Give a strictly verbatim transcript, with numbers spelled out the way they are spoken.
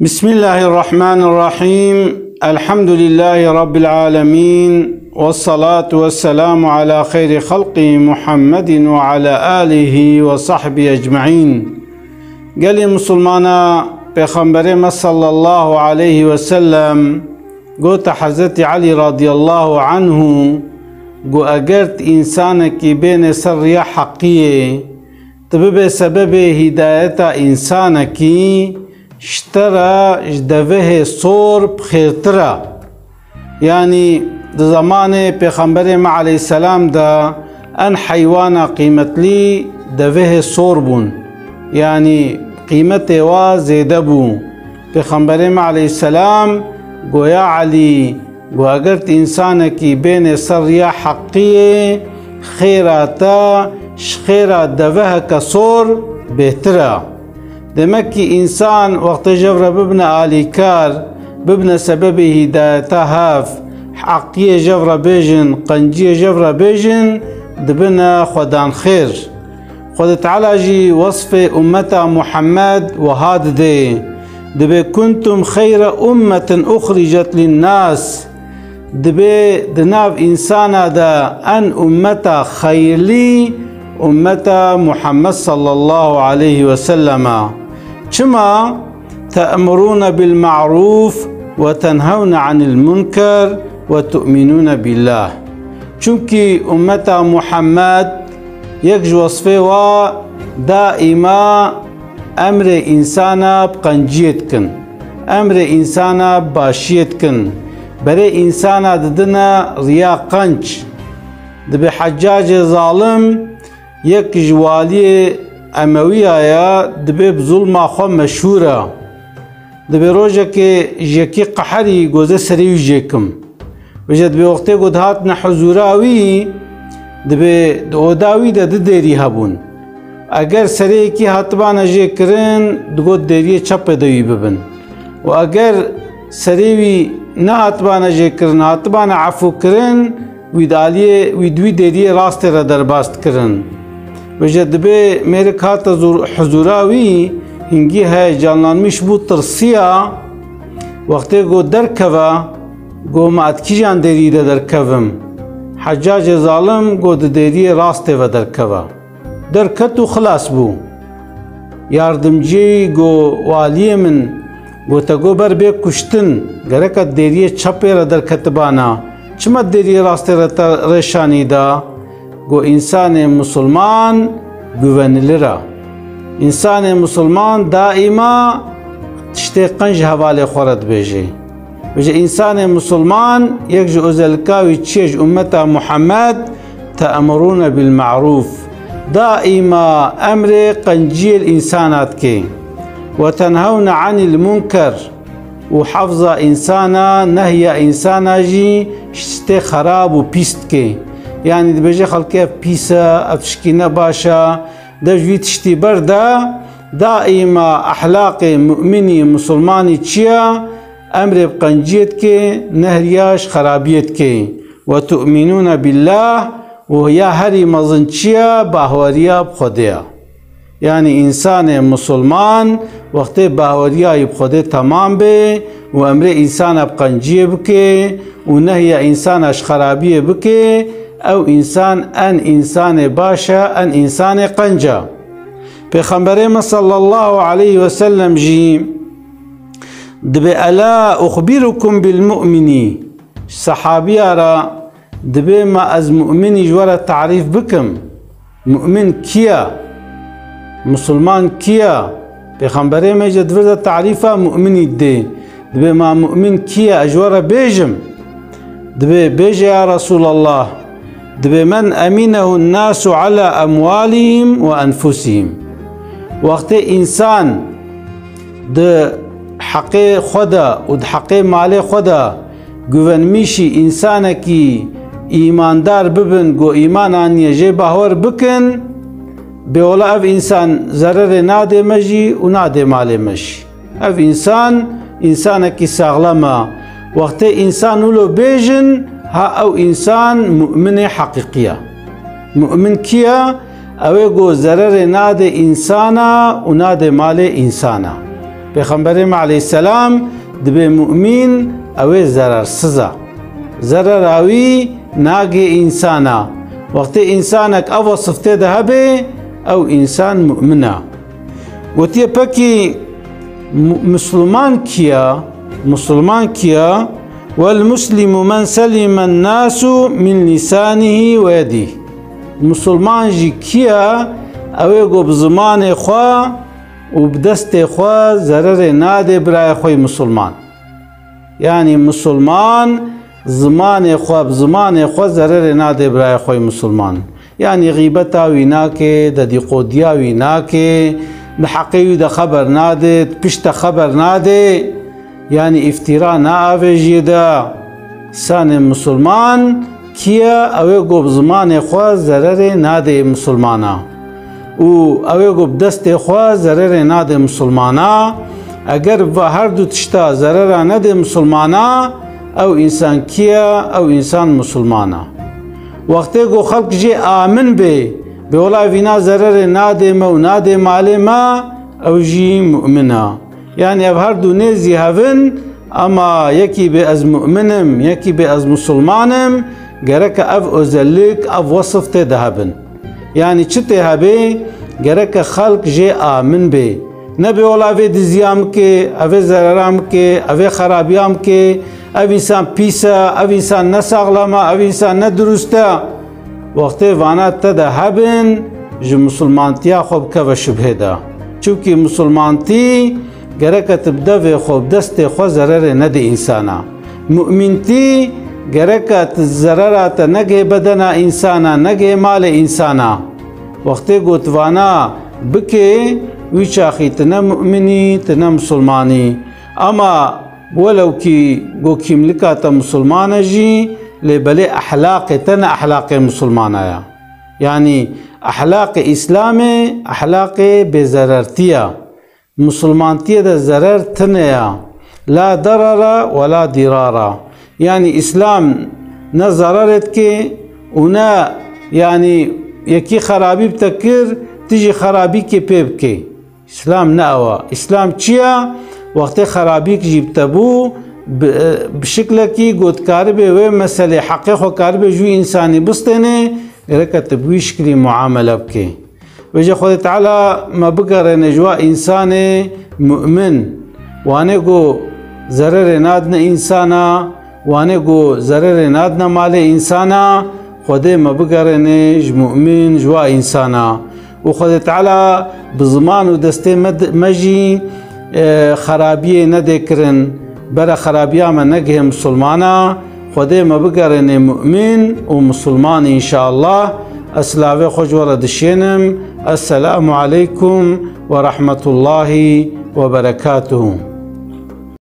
بسم الله الرحمن الرحيم. الحمد لله رب العالمين. والصلاة والسلام على خير خلقه محمد وعلى آله وصحبه أجمعين. Gelê Musulmana, Pêxemberê me sallallahu aleyhi ve sellem gote Hezretî Elî radiyallahu anhu, got, eger tu însanekî bêne ser riya heqiyê, tu bibe sebebê hîdayeta însanekî, ji te re ji devehê sor bi xêrtir e. Yanî di zemanê Pêxemberê me aleyhisselam de en heywana qîmetlî devehê sor bûn. Yanî qîmetê wa zêde bû. Pêxemberê me aleyhisselam got, ya Elî, got, eger tu însanekî bêne ser riya heqiyê, xêra te ji xêra deveheke sor bêhtir e. Demek ki însan wextê jev re bibine alîkar, bibine sebebê hîdayeta hev, heqiyê jev re bêjin, qenciyê jev re bêjin, dibine xwedan xêr. Xwedê Teala jî wesfê ummeta Muhammed wiha didê, dibê, "Kuntum xeyre ummetin uxricet linnas." Dibê di nav însana de en ummeta xeyirlî ummeta Muhammed sallallahu aleyhi ve sellem e. Çima? "Te'murûne bil ma'rûf ve tenhewne anil munker ve tu'minûne billah." Çimkî ummeta Muhammed yek ji wesfê wa daîma emrê însana bi qenciyê dikin. Emrê însana bi başiyê dikin. Berê însana didine riya qenc. Dibê Heccacê zalim yek ji waliyê Emewiya ye, dibê bi zulma xwe meşhûr e. Dibê rojekê ji yekî qeherî goze serê wî jêkim. Vêje dibê wextê ku dihatine huzûra wî, dibê di oda wî de du dêrî hebûn. Eger serê yekî hatibane jêkirin, digot dêriyê çepê de wî bibin. Û eger serê wî nehatibane jêkirin, hatibane efûkirin, wî di aliyê, wî di wî dêriyê rastê re derbas dikirin. Vêje dibê mêrik hate zûr-, huzûra wî, hingî heyecanlanmiş bû, tirsiya. Wextê got derkeve, got, "Ma ez kîjan dêrî de derkevim?" Heccacê zalim got, "Di dêriyê rastê ve derkeve." Derket û xilas bû. Yardimciyê wî got, "Waliyê min, got, te got ber bê kuştin, gereka dêriyê çepê re derketibana, çima dêriyê rastê re te rêşanî da?" Got, "Însanê musulman güvenilir e. Însanê musulman daîma tiştê qenc hevalê xwe re dibêje." Vêje însanê musulman yek ji özelika wî çi ye ji ummeta Muhammed? "Te'murûne bil ma'rûf." Daîma emrê qenciyê li însana dike. "Ve tenhewne anil munker." Û hefza însana, nehya însana jî ji tiştê xerab û pîs dike. Yanî dibêje xelkê ev pîs e, ev tişkî ne baş e, dev ji vî tiştî berde, daîma ehlaqê mu'minî, musulmanî çi ye? Emrê bi qenciyê dike, nehya ji xerabiyê dike. "Ve tu'minûne billah", û ya herî mezin çi ye? Bahweriya bi Xwedê ye. Yanî însanê musulman wextê bahweriya wî bi Xwedê temam bê û emrê însana bi qenciyê bike û nehya însana ji xerabiyê bike, ew însan en însanê baş e, en însanê qenc e. Pêxemberê me sallallahu aleyhi ve sellem jî dibê, "Ela uxbirukum bil mu'minî?" Sehabiya re dibê, "Ma ez mu'minî ji we re tarîf bikim? Mu'min kî ye? Musulman kî ye?" Pêxemberê me jî di vir de tarîfa mu'minî didê. Dibê, "Ma mu'min kî ye? Ez ji we re bêjim?" Dibê, "Bêje ya Resûlallah." Dibê, "Men emînehu nasu ala emwalihim ve enfusihim." Wextê însan di heqê xwe de û di heqê malê xwe de güvenmişî însanekî îmandar bibin, ku îman aniye jê bahwer bikin, bê wela ev însan zererê nadê me jî û nadê malê me jî. Ev însan, însanekî saxlem e. Wextê însan wilo bêjin, ha ew însan mu'minê heqîqî ye. Mu'min kî ye? Ew ê ku zererê nadê însana û nadê malê însana. Pêxemberê me aleyhisselam dibê mumîn, ew ê zerersiz e. Zerera wî nagê însana. Wextê însanek ev wesif tê de hebe, ew însan mumin e. Gotiye pekî mu-, Misliman kî ye? Misliman kî ye? Wel muslimu men selimen nasu min lisanihî we yedîh. Misliman jî kî ye? Ew ê ku bi zimanê xwe û bi destê xwe zererê nadê birayê xwe yî misilman. Yanî misilman zimanê xwe, bi zimanê xwe zererê nadê birayê xwe yî misilman. Yanî xîbeta wî nake, dedîqodiya wî nake, di heqê wî de xeber nade, di pişt de xeber nade. Yanî îftîra naavêjiyê de. Sanê misilman kî ye? Ew ê ku bi zimanê xwe zererê nadê misilmana û ew ê ku bi destê xwe zererê nadê misilmana. Eger va her du tişta zerera nedê misilmana, ew însan kî ye? Ew însan misilman e. Wextê ku xelk jê amin bê, bê wela vîna zererê nadê me û nadê malê me, ew jî mumin e. Yanî ev her du nêzî hev in, ama yekî bê ez mumin im, yekî bê ez misilman im, gereke ev özellik, ev wesif tê de hebin. Yanî çi tê hebê, gereke xelk jê amin bê. Nebê wela vê diziya min kê, ev ê zerera min kê, ev ê xerabiya min kê, ev însan pîs e, ev însan ne saxlem e, ev însan ne dirust e. Wextê vana te de hebin, ji misilmantiya xwe bikeve şibhê de. Çimkî misilmantî gereke tu bi devê xwe, bi destê xwe zererê nedê însana. Mumîntî gereke tu zerera te negihê bedena însana, negihê malê însana. Wextê ku tu vana bikê, wî çaxî tu ne mumîn î, tu ne misilman î. Ama welewkî ku kîmlika te misilman e jî, lê belê ehlaqê te ne ehlaqê misilmana ye. Yanî ehlaqê Îslamê ehlaqê bêzerertî ye. Misilmantiyê de zerer tune ye. La derara we la dirara. Yanî Îslam ne zererê dike û ne, yanî, yekî xerabî bi te kir, tu jî xerabîkê pê bikê. Îslam ne ew e. Îslam çi ye? Wextê xerabîk jî bi te bû, bi, bi şiklekî ku dikaribê wê meselê heqê xwe karibe ji wî însanî bistênê, gereke tu bi wî şiklî muamele bikê. Vêce Xwedê Teala me bigerêne ji wa însanê mu'min. Wanê ku zererê nadine însana, wanê ku zererê nadine malê însana, Xwedê me bigerêne ji mu'min, ji wa însana. Û Xwedê Teala bi ziman û destê me, me jî, e, xerabiyê nedê kirin. Bere xerabiya me negihê misilmana. Xwedê me bigerêne mu'min û misilman înşallah. Ez silavê xwe ji we re dişênim. Esselamu aleykum ve rahmetullahi ve berekatuhu.